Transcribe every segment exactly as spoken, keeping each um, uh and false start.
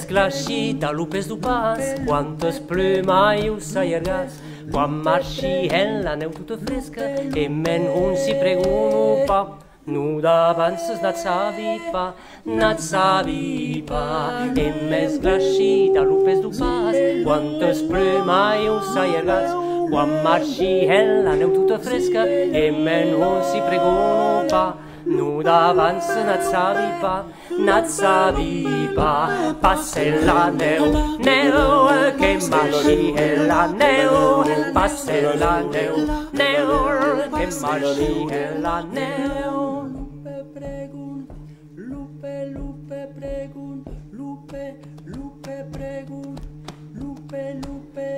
Glaci dab lo pes deu pas, quantas plumas ieu s'allargatz, quan marchi en la nèu tota fresca, e mens hons si pregona pas. Non d'avanças n'at sabi pas, n'at sabi pas, e mens glaci dab lo pes deu pas, quantas plumas ieu s'allargatz, quan marchi en la nèu tota fresca, e mens hons si pregona pas. Non d'avanças n'at sabi pas, n'at sabi pas, passe la nèu, nèu, que marchi en la nèu, passe la nèu, nèu, que marchi en la nèu. Lupe pregon, lupe, lupe pregon, lupe, lupe pregon, lupe, lupe.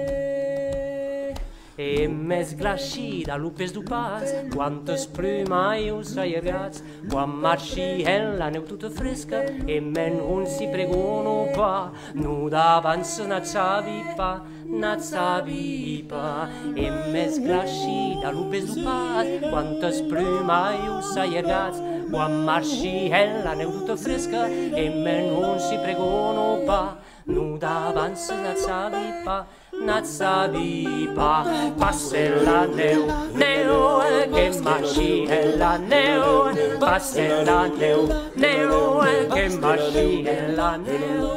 E mens glaci dab lo pes deu pas, quantas plumas ieu s'allargatz, quan marchi en la nèu tota fresca, e mens hons si pregona pas. Non d'avanças n'at sabi pas, n'at sabi pas, e mens glaci dab lo pes deu pas, quantas plumas ieu s'allargatz, quan marchi en la nèu tota fresca, e mens hons si pregona pas. Non d'avanças n'at sabi pas, n'at sabi pas, passe la nèu, nèu, que marchi en la nèu, passe la nèu, nèu, que marchi en la nèu.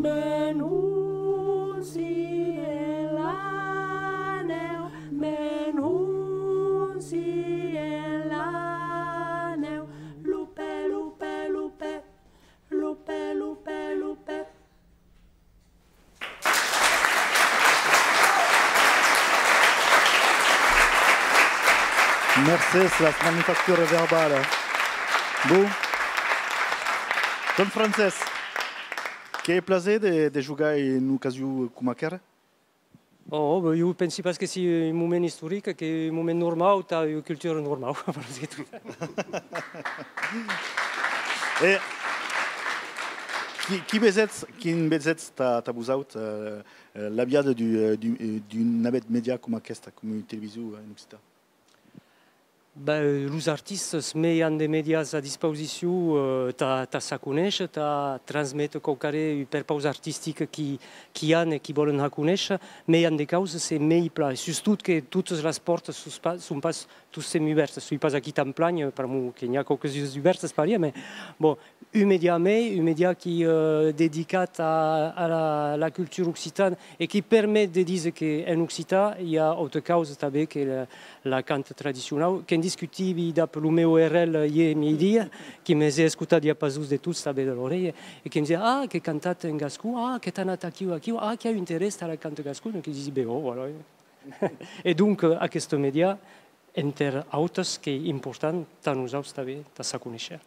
Mens hons si en la nèu, mens hons si en la nèu, lupe, lupe, lupe, lupe, lupe, lupe. Mercés, las manufacturas verbalas. Bon. Ton Francés, qu'ei plaser de, de jogar en ocasion coma aquera? Oh, ben, ieu pensi pas que siá un moment istoric, qu'ei un moment normau, tà ua cultura normau, abans que tot. E qui, qui vesètz, quin vesètz tà, tà vosaut, eh, eh, l'aviada d'un, eh, d'un, eh, d'un navèth media coma aquesta, coma ua television, eh, en occitan? Ben, los artistas mei an de medias a dispausicion, eh, tà, tà s'aconéisher, tà transméter quauquarren, un perpaus artistic qui, qui an e qui vòlen har conéisher, mei an de causas e mei plan. E sustot que totas las pòrtas son pas, son pas tostemps ubèrtas. Soi pas aquí tan plan, eh, pr'amor que n'i a quauques unas ubèrtas, parier, mès, bon, un media mei, un media qui, eh, dedicat a, a la, la cultura occitana e qui permet de díser que en occitan i a auta causa tanben que la, la canta tradicionau, que'n discutivi dab lo meu R L ier mieidia, qui mès è escotat i a pas dus de tots tanben de l'aurelha, e que'm disiá: «Ah, que cantatz en gascon, ah, qu'ètz anat aquiu, aquiu, ah, qu'i a un interès tà la canta gascona», que disi: «Ben, oh, voilà.» E donc, eh, aqueste media, enter autas, qu'ei important tà nosauts tanben, tà s'aconéisher.